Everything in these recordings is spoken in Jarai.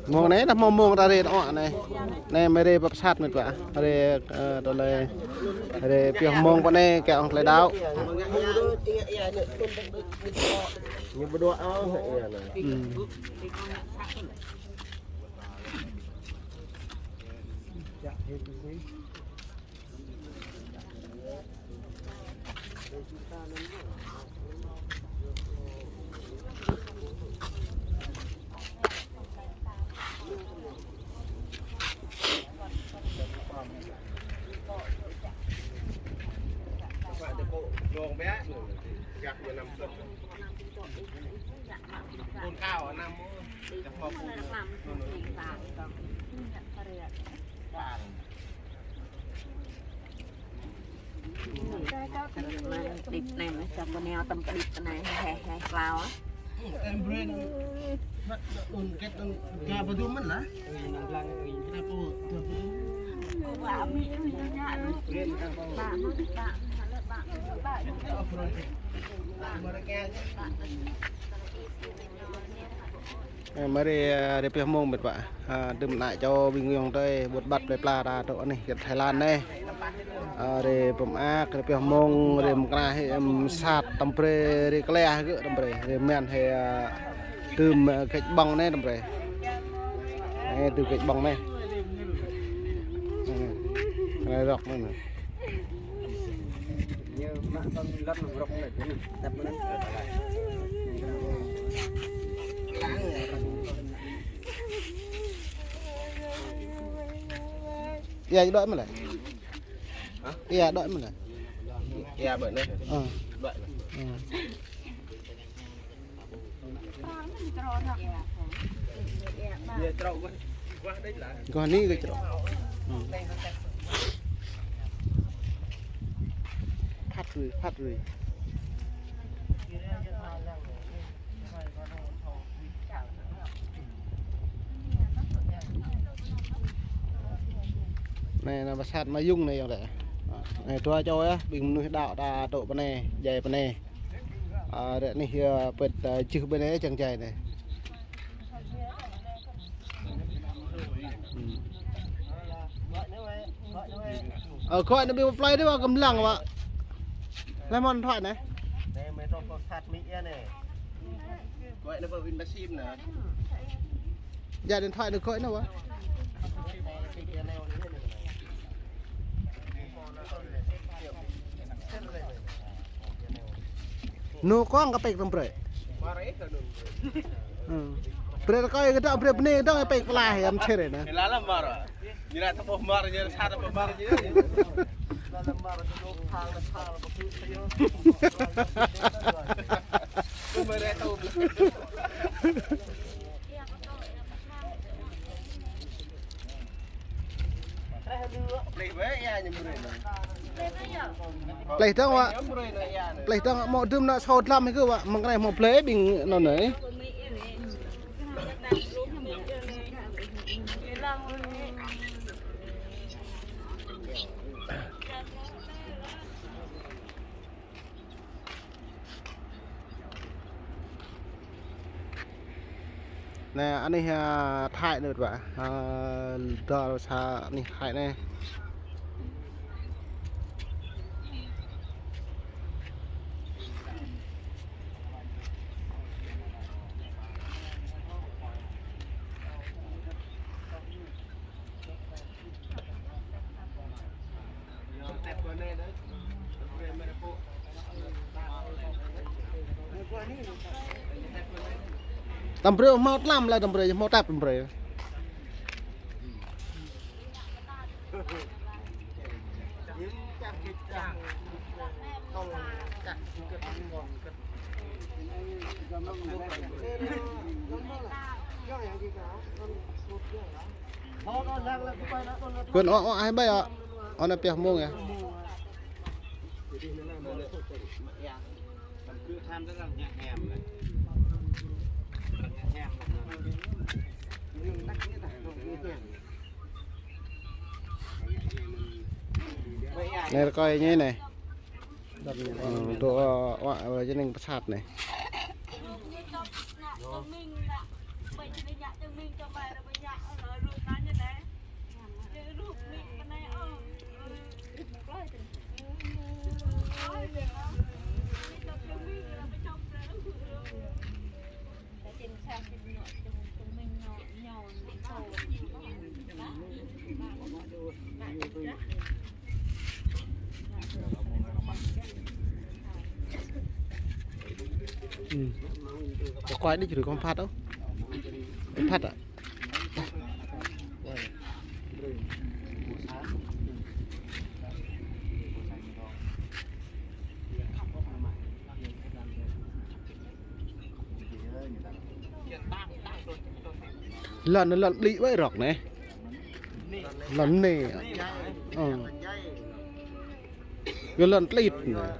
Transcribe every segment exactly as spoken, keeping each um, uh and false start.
Mông anai dah mông, mông ta rê tơ anai. Anai mơi rê pơsat mĕt wa. Rê, ơ, tơlơi rê pioh mông pơ anai kơ ong tơlơi đaŏ. Ñu bơdua ong hă ia anai. Hmm. Đĭt anai, mă čăm pơ neo tăm kơ đĭt anai, he, he, hlao. Em brên. Đun kĕt đun ga bơdum mơ̆n lah. Ơ, mơi rê, ơ, rê pioh mông mĕt wa. Ơ, đưm ană čô ƀing ayŏng adơi, ƀut ƀat plơi pla ta tŏ anih, kơ Thái Lan anai. Ơ, rê pơmơak, rê pioh mông, rê mơkra hĭ, ơ, sat, tăm brơi, rê klĕ hĭ gơ̆ tăm brơi. Rê mơ̆n hĭ, ơ, tơm, ơ, kĕč ƀơ̆ng anai tăm brơi. Ơ, tơm kĕč ƀơ̆ng anai. Ơ, anai rŏk anai. Ia, đuaĭ mơ̆n lĕ. Hă? Ia, đuaĭ mơ̆n lĕ. Ia, ƀơi anai. Ơ. Đuaĭ. Ơ. Gah anai gơ̆ črŏ. Hmm. Phat rui, phat rui. Anai, anai pơsat Mơyŭng anai ayŏng adơi. Anai dua čô yơh, ƀing mơnuih đaŏ ta tŏ pơ anai, djai pơ anai. Ơ, ră anai, ơ, pĕt, ơ, jưh ƀơi anai čang djai anai. Hmm. Ơ, gọi anai ƀing plơi anai wa kơmlăng wa. Lĕ mơ̆n thoại anai. Gọi anai ƀing sim anai. Djai điện thoại anai gọi anai wa. Nô kông kơ pĕk tăm brơi. Ơ. Brơi kơ gơ̆ dŏ, brơi bơnai gơ̆ dŏ pĕk pơlah yăm čer anai. Ê, lăm mă. Ñu lăi tơƀôh mă, ñu lăi sat tơƀôh mă ñu. Lăm mă, tơƀôh phal, phal, phal. Tơƀôh mă. Plơi dơ̆ng wa. Plơi dơ̆ng mơ̆ đưm anŭn sô dlăm hĭ gơ̆ wa. Mơ̆ng anai mơ̆ plơi ƀing anŭn anai. Anai, anih, ơ, Thái anai wa. Ơ, dŏ sa anih Thái anai. Tăm brơi hmâo tlam lĕ, tăm brơi hmâo tap tăm brơi. Kơn ôh, ôh, ai ƀai ôh. Ôh, anai pioh mông yơh. Anai rơkơi ñu anai. Ơ, dŏ, ơ, wă, ơ, jơneng pơsat anai. Ơ. Kơ kuai đĭ črư kơ phat ôh. Phat ah. Lŏn, lŏn ƀlĭ wơ̆t rŏk anai. Lŏn anai. Ơ. Kơ lŏn tlit anai.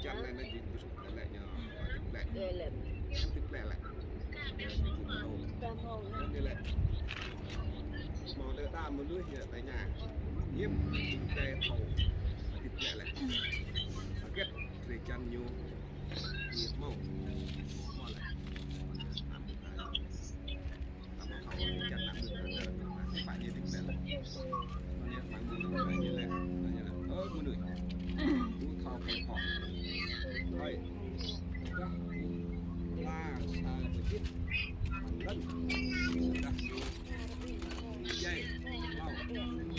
Čăn lĕ anai jing ƀu sŭk lĕ ñu, ƀu sŭk lĕ. Lĕ lĕ. Ƀu sŭk lĕ lĕ. Ñu ƀu sŭk lĕ. Ñu lĕ. Hmâo đa đa mơnuih ñu tơña. Hiư̆m ƀing ta thâo ƀu sŭk lĕ lĕ. Hơget drơi čăn ñu, ñu hmâo. Hmâo lĕ. Ơ mơnuih, ƀu thâo kơ hŏ. Hơi, dah, la, sa, bơjit, lăn,